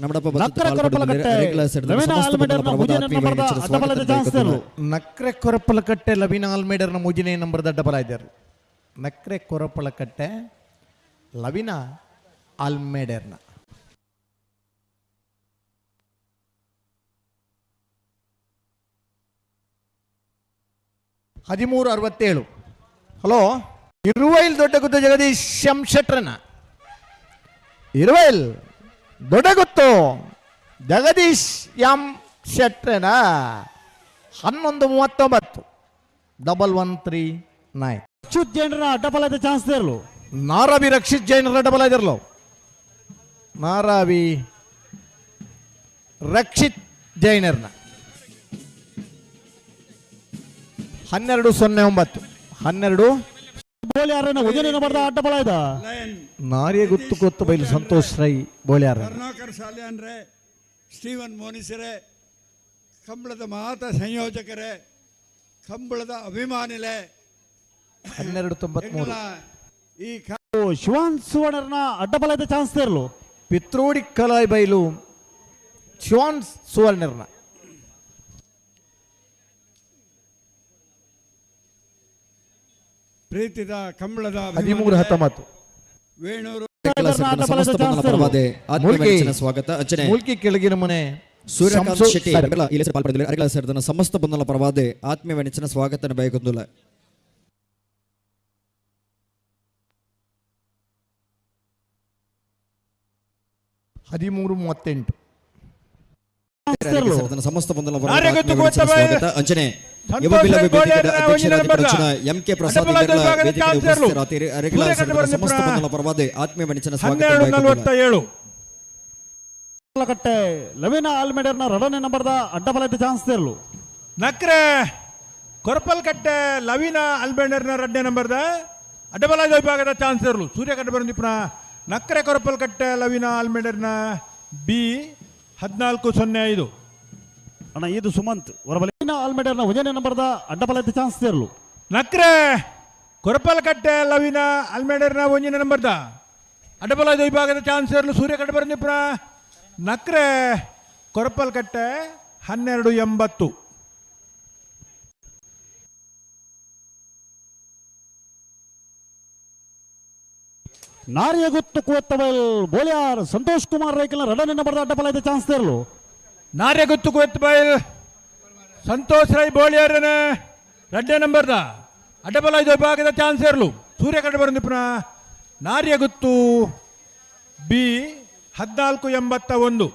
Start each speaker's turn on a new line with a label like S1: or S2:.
S1: ನಮ್ಮಡಪ್ಪ
S2: ನಕ್ಕರೆ ಕೊರಪಲಕಟ್ಟೆ ಲವಿನ ಆಲ್ಮೇಡರ್ನ ಮೂಜನೇ ನಂಬರ್ದ ಅಡ್ಡಬಲದ ಚಾನ್ಸ್ ಇರಲು.
S3: ನಕ್ರೆ ಕೊರಪಲಕಟ್ಟೆ ಲವಿನ ಆಲ್ಮೇಡರ್ನ ಮೂಜನೇ ನಂಬರ್ದ ಅಡ್ಡಬಲ ಇದ್ದಾರೆ. ನಕ್ರೆ ಕೊರಪಲಕಟ್ಟೆ ಲವಿನ ಆಲ್ಮೇಡರ್ನ. 13:67. ಹಲೋ, ಇರುವೈಲ್ ದೊಡ್ಡಗುತ್ತ ಜಗದೀಶ್ ಎಂ ಶೆಟ್ರನ. ಇರುವೈಲ್ ದೊಡ್ಡಗುತ್ತು ಜಗದೀಶ್ ಎಂ ಶೆಟ್ರನ. 11:39, 1139.
S2: ಅಚ್ಯುತ್ ಜೈನರ ಅಡ್ಡಬಲದ ಚಾನ್ಸ್ ಇರಲು.
S3: ನಾರಾವಿ ರಕ್ಷಿತ್ ಜೈನರ ಡಬಲ್ ಆಗಿರಲು. ನಾರಾವಿ ರಕ್ಷಿತ್ ಜೈನರ್ನ. 12:09, 12.
S2: ಬೋಳಿಯಾರನ ಒಂದನೇ ನಂಬರ್ದ ಅಡ್ಡಬಲ ಇದೆ.
S4: ಲಯನ್
S3: ನಾರಿಯ ಗುತ್ತು ಗೊತ್ತು ಬೈಲು ಸಂತೋಷ್ ರೈ ಬೋಳ್ಯಾರ.
S4: ಕರುಣಾಕರ್ ಸಾಲ್ಯಾನ್ರೇ, ಸ್ಟೀವನ್ ಮೋನಿಸರೇ, ಕಂಬಳದ ಮಾತ ಸಂಯೋಜಕರೇ, ಕಂಬಳದ ಅಭಿಮಾನಿಲೇ,
S3: 12:93.
S4: ಎಂಗಳ ಈ
S2: ಶಿವಾನ್ ಸುವರ್ಣನ ಅಡ್ಡಬಲದ ಚಾನ್ಸ್ ಇರಲು.
S3: ಪಿತ್ರೋಡಿ ಕಲಾಯ್ ಬೈಲು ಶಿವಾನ್ ಸುವರ್ಣರ್ನ.
S4: ಪ್ರೀತಿದ ಕಂಬಳದ
S3: 13:19.
S4: ವೇಣೂರು
S1: ಸಮಸ್ತ ಬಂಧನ ಪರವಾದ ಆತ್ಮೀಯ
S3: ಮುಲ್ಕಿ.
S1: ನೆಚ್ಚಿನ ಸ್ವಾಗತ. ಅಂಚನೆ
S3: ಮೂಲ್ಕಿ ಕೆಳಗಿನ ಮನೆ
S1: ಸೂರ್ಯಕಾಂತ್ ಶೆಟ್ಟಿ
S3: ಸರಿ.
S1: ಈ ಲೇಸರ್ ಪಾಲ್ಪಡೆದಿಲ್ಲ. ಅರೆಗಳ ಸೇರಿದ ಸಮಸ್ತ ಬಂಧನ ಪರವಾದ ಆತ್ಮೀಯ ನೆಚ್ಚಿನ ಸ್ವಾಗತ ಬಯಕೊಂದುಲ್ಲ.
S3: 13:38.
S1: ಸಮಸ್ತ ಬಂಧನ
S5: ನಾರ್ಯಗುತ್ತು
S1: ಪರವಾದ ಆತ್ಮೀಯ ನೆಚ್ಚಿನ
S5: ಕೋಟಬೈಲ್
S1: ಸ್ವಾಗತ. ಅಂಚನೆ
S5: ಸಂತೋಷ್
S1: ಯುವ ಬಿಲ್ಲವ
S5: ರೈ
S1: ವೇದಿಕೆಯ
S5: ಗೋಳ್ಯಾರನ
S1: ಅಧ್ಯಕ್ಷರಾದ
S5: ಒಂದನೇ ನಂಬರ್ದ.
S1: ಎಂ ಕೆ ಪ್ರಸಾದ್
S5: ಅಡ್ಡಬಲ
S1: ಇವರೆಲ್ಲ
S5: ವಿಭಾಗದ
S1: ವೇದಿಕೆಗೆ
S5: ಚಾನ್ಸಲರು.
S1: ಉಪಸ್ಥಿತರಾತಿರಿ. ಅರೆಗಳ
S5: ಸೂರ್ಯಕಾಂತ್
S1: ಸೇರಿದ
S5: ಬರಲಿ
S1: ಸಮಸ್ತ
S5: ಪುನಃ.
S1: ಬಂಧನ ಪರವಾದ ಆತ್ಮೀಯ ನೆಚ್ಚಿನ ಸ್ವಾಗತ
S5: ಹನ್ನೆರಡು
S1: ಬಯಕೊಂದುಲ್ಲ.
S5: ನಲವತ್ತ ಏಳು.
S2: ಕಟ್ಟೆ ಲವಿನ ಆಲ್ಮೇಡರ್ನ ಎರಡನೇ ನಂಬರ್ದ ಅಡ್ಡಬಲದ ಚಾನ್ಸ್ ಇರಲು.
S5: ನಕ್ರೆ ಕೊರಪಲ್ಕಟ್ಟೆ ಲವಿನ ಅಲ್ಬೇಂಡರ್ನ ರಡ್ಡೆ ನಂಬರ್ದ ಅಡ್ಡಬಲ ವಿಭಾಗದ ಚಾನ್ಸಲರ್ಲು. ಸೂರ್ಯಕಂಠ ಬರಂದಿಪ್ಪನ ನಕ್ರೆ ಕೊರಪಲ್ಕಟ್ಟೆ ಲವಿನ ಆಲ್ಮೇಡರ್ನ ಬಿ 14:05.
S2: ಅಣ್ಣ, ಇದು ಸುಮಂತ್ ಹೊರಬಲಿನ ಆಲ್ಮೇಡರ್ನ ಒಂದನೇ ನಂಬರ್ದ ಅಡ್ಡಬಲದ ಚಾನ್ಸ್ ಇರಲು.
S5: ನಕ್ರೆ ಕೊರಪಲ್ಕಟ್ಟೆ ಲವಿನ ಅಲ್ಮೇಡರ್ನ ಒಂಜಿನ ನಂಬರ್ದ ಅಡ್ಡಬಲ ವಿಭಾಗದ ಚಾನ್ಸಲರ್ಲು. ಸೂರ್ಯಕಂಠ ಬರಂದಿಪ್ಪನ ನಕ್ರೆ ಕೊರಪಲ್ಕಟ್ಟೆ 12:80.
S2: ನಾರಿಯಗುತ್ತು ಕೂವತ್ತಬೈಲ್ ಬೋಳಿಯಾರ್ ಸಂತೋಷ್ ಕುಮಾರ್ ರೈಕಲ್ನ ಎರಡನೇ ನಂಬರ್ದ ಅಡ್ಡಬಲದ ಚಾನ್ಸ್ ಇರಲು.
S5: ನಾರ್ಯಗುತ್ತು ಕುವೆತ್ಬೈಲ್ ಸಂತೋಷ್ ರೈ ಬೋಳಿಯರನ ರಡ್ಡೆ ನಂಬರ್ದ ಅಡ್ಡಬಲ ವಿಭಾಗದ ಚಾನ್ಸರ್ಲು. ಸೂರ್ಯಕಂಠ ಬರಂದಿಪ್ಪನ ನಾರ್ಯಗುತ್ತು ಬಿ 14:81.